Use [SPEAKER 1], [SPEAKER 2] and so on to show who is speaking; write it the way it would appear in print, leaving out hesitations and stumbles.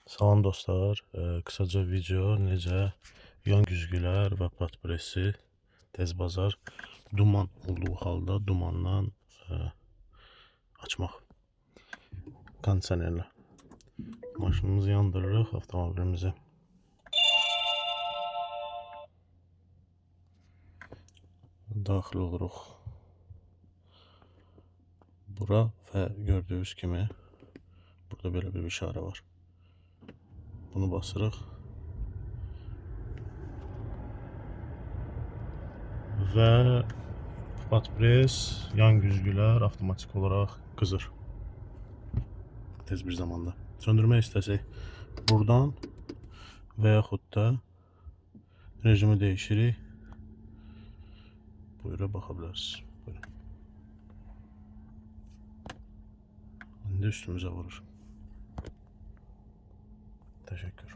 [SPEAKER 1] Salam dostlar, qısaca video necə yan güzgülər və patpresi tez bazar duman olduğu halda dumandan açmaq kondisionerlə. Maşınımızı yandırırıq, avtomobilimizi. Daxil oluruq bura və gördüyünüz kimi burada belə bir işarə var. Bunu basırıq. Və patpres, yan güzgülər avtomatik olaraq qızır. Tez bir zamanda. Söndürmək istəsək buradan və yaxud da rejimi dəyişirik. Buyura baxa bilərsiniz. Buyurun. İndi üstümüzə vurur. Təşəkkür.